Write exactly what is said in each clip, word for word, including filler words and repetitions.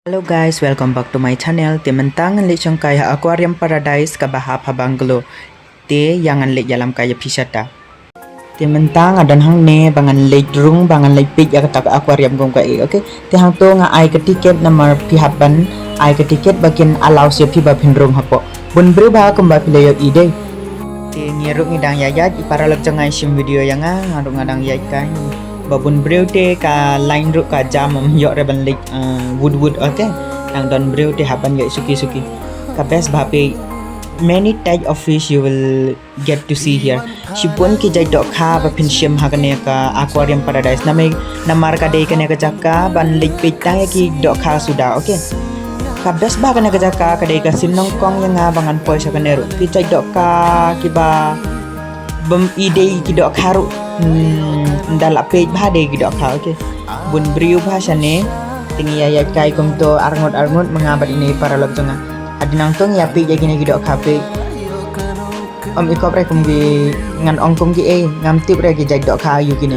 Hello guys, welcome back to my channel. Te mynta ngan leit shongkai ha Aquarium Paradise kaba hap ha Bangalore. Te ïa ngan leit ïalam kai ïa phi shata. Te mynta nga don hangne ba ngan leit rung, ba ngan leit peit ïa kata ka aquarium kum kaei, okay? Te hangto nga ai ka ticket namar phi hap ban ai ka ticket ba kin allow ïa phi ba phin rung hapoh. Bun briew ba kumba phi la ïohi dei. Te ngi ruh ngi dang ïaid ïaid, i paralok jong nga i shim video ïa nga, nga ruh nga dang ïaid kai. Ba bun briew te ka line ruh ka jam, ym ïoh re ban leit, eh, wood wood, okay? Dang don briew te hap ban ïoh suki suki. Ka best bha peit, many type of fish you will get to see here. Shibun ki jait dohkha ba phin shim ha kane ka Aquarium Paradise. Namar, namar ka dei kane ka jaka ban leit peit tang ïa ki dohkha suda, okay? Ka best bha kane ka jaka, ka dei ka sien nyngkong ïa nga ba ngan poi sha kane ruh. Ki jait dohkha kiba bym i dei ki dohkha ruh. Hmm, ynda la peit bha dei ki dohkha, okay? Bun briew bha shane. Te ngi ïa ïaid kai kumto arngut arngut, ma nga bad ine i paralok jong nga. Hadien nangto ngi ïa peit ïa kine ki dohkha peit. Ym i kop re kum ki, ngan ong kum kiei, ngam tip re ki jait dohkha aiu kine.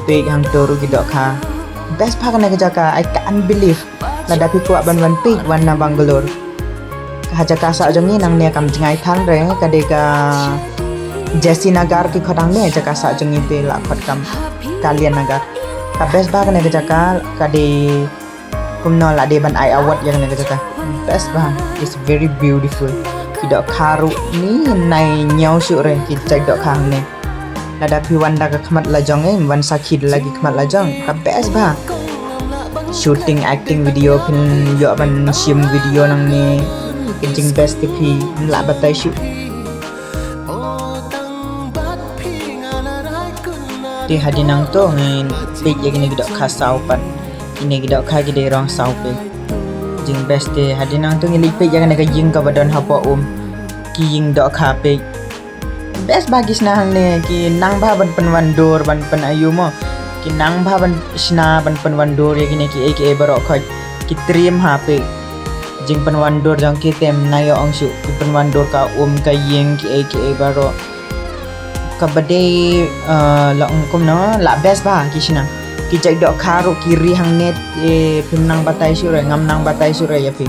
Peit hangto ruh ki dohkha. Best bha kane ka jaka, I can't believe. Lada phi kwah ban wan peit, wan na Bangalore. Ha jaka sah jong ngi nangne kam jngai than re, ka dei ka J C Nagar ki khot hangne, jaka sah jong ngi phi la khot kam Kalyan Nagar. Ka best bha kane ka jaka, ka dei kumno la dei ban ai award ïa kane ka jaka. Best bha, it's very beautiful. Ki dohkha ruh ni nai ñiew shuh re ki jait dohkha hangne. Lada phi wan da ka khmat lajong, eh, wan sakhi da la ki khmat lajong, ka best bha. Shooting acting video phin ïoh ban shim video nangne, ka jing best te phi lah batai shuh. Te hadien nangto ngin peit ïa kine ki dohkha saw pat. Kine ki dohkha ki dei rong saw peit. Jing best te hadien nangto ngin leit peit ïa kane ka ïing kaba don hapoh um. Ki ïing dohkha peit. Best bha ki shna hangne, ki nang bha ban pynwandur, ban pyn-aiu mo. Ki nang bha ban shna, ban pynwandur ïa kine kiei kiei baroh khoit. Ki trim ha peit. Jing pynwandur jong ki te ym nai ong shuh, ki pynwandur ka um ka ïing kiei kiei baroh. Kaba dei, eh, la ong kumno, la best bha ki shna. Ki jait dohkha ruh ki ri hangne, eh, phim nang batai shuh re, ngam nang batai shuh re ïa phi.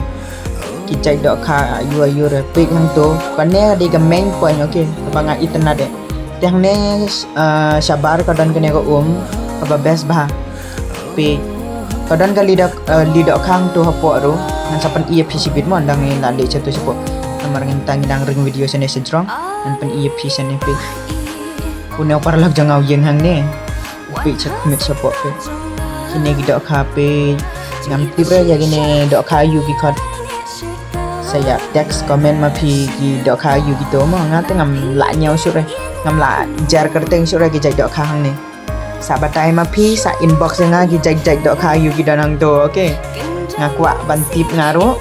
Ki jait dohkha aiu aiu re, peit hangto. Kane dei ka main point, okay, kaba nga itynnad eh. Te hangne, eh, shabar ka don kane ka um, kaba best bha. Peit, ka don ka li doh, eh, li dohkha hangto hapoh ruh. Ngan sa pyni ïa phi shibit mo, ynda ngi la leit shato shapoh. Namar ngi tang ngi dang ring video shane shajrong. Ngan pyni ïa phi shane peit. Une u paralok jong nga u ïeng hangne. U peit sha khmih shapoh peit. Kine ki dohkha peit. Ngam tip re ïa kine dohkha aiu ki khot. Sa ïa text comment ma phi ki dohkha aiu kito mo, nga te ngam lah ñiew shuh re. Ngam lah jar kyrteng shuh re ki jait dohkha hangne. Sa batai ma phi, sa inbox ïa nga ki jait jait dohkha aiu ki don hangto, okay? Nga kwah ban tip nga ruh.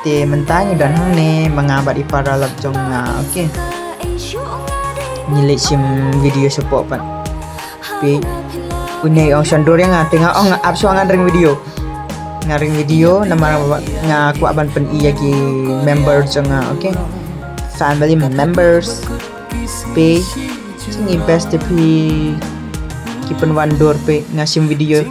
Te mynta ngi don hangne ma nga bad i paralok jong nga, okay? Ngi leit shim video shapoh pat. Peit, une i ong shondur ïa nga, te nga ong ap shuwa ngan ring video. Nga ring video namar nga kwah ban pyni ïa ki member jong nga, okay? Family members. Peit, jingim best te phi ki pynwandur, peit nga shim video.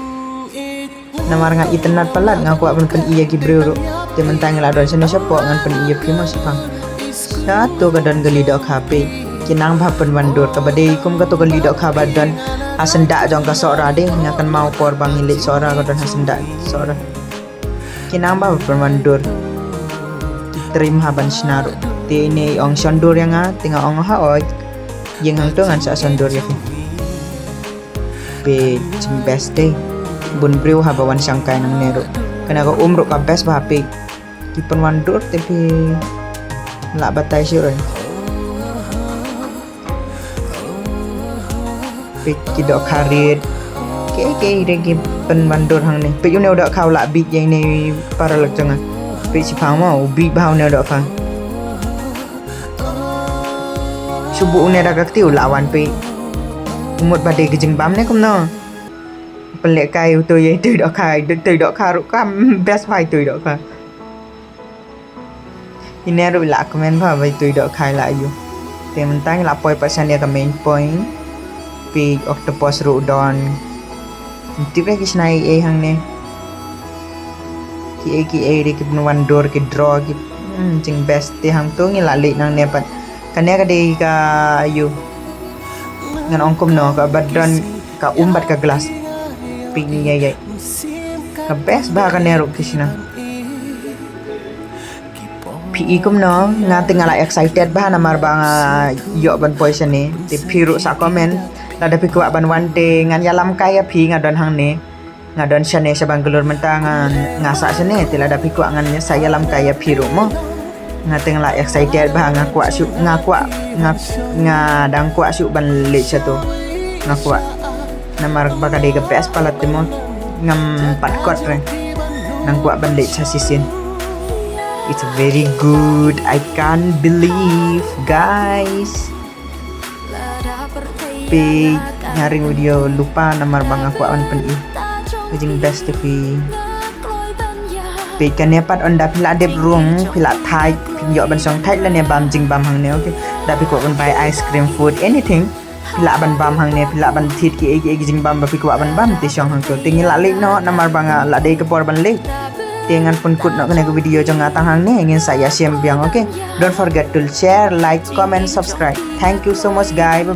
Namar nga itynnad palat, nga kwah ban pyni ïa ki briew ruh. Te mynta ngi la don shane shapoh, ngan pyni ïa phi mo shaphang. Shato ka don ka li dohkha peit. Ki nang bha pynwandur, kaba dei kum kato ka li dohkha ba don ha syndah jong ka Sohra dei. Nga kynmaw por ba ngi leit Sohra ka don ha syndah Sohra. Ki nang bha pynwandur. Ki trim ha ban shna ruh. Te ine i ong shondur ïa nga, te nga ong hooid. Ïeng hangto ngan sa shondur ïa phi. Peit, jing best dei. Bun briew haba wan shangkai nangne ruh. Kane ka um ruh ka best bha peit. Ki pynwandur te phi lah batai shuh re. Peit ki dohkha rit. Kiei kiei de ki pynwandur hangne. Peit une u dohkha u lah bieit ïa ine i paralok jong nga. Peit shiphang mo, u bieit bha une u dohkha. Shu buh une da ka kti u la wan peit. U mut ba dei ka jingbam ne kumno. Pynlehkai uto ïa itei dohkha, itei dohkha ruh kam best bha itei dohkha. Ine ruh i la kmen bha ba itei dohkha i la aiu. Te mynta ngi la poi pat shane ka main point. Peit octopus ruh u don. Ngam tip re ki shna ei ei hangne. Ki ei ki ei de ki pynwan dur ki draw ki. Hmm, jing best te hangto ngi la leit nangne pat. Kane ka dei ka ïu. Ngan ong kumno kaba don ka um bad ka glass. Phi ïa ïa. Ka best bha kane ruh ki shna. Phi i kumno, nga te nga la excited bha namar ba nga ïoh ban poi shane. Te phi ruh sa comment. Lada phi kwah ban wan te ngan ïalam kai ïa phi, nga don hangne. Nga don shane sha Bangalore mynta, nga, nga sah shane, te lada phi kwah ngan sa ïalam kai ïa phi ruh mo. Nga te nga la excited bha, nga kwah shuh, nga kwah, nga, nga dang kwah shuh ban leit shato. Nga kwah. Namar ba ka dei ka best palat te mo. Ngam pat kot re. Nang kwah ban leit sha shisien. It's very good. I can't believe, guys. Phi nga ring video lypa namar ba nga kwah ban pyni. Ka jing best te phi. Phi kane pat ynda phi la dep rung, phi la thait, phi ïoh ban shong thait lane bam jingbam hangne, okay. Da phi kwah ban bai ice cream, food, anything. Phi lah ban bam hangne, phi lah ban thied ki ei ki ei ki jingbam ba phi kwah ban bam, te shong hangto. Te ngi la leit noh namar ba nga la dei ka por ban leit. Te ngan pynkut noh kane ka video jong nga tang hangne, ngin sa ïashem biang, okay. Don't forget to share, like, comment, subscribe. Thank you so much, guys.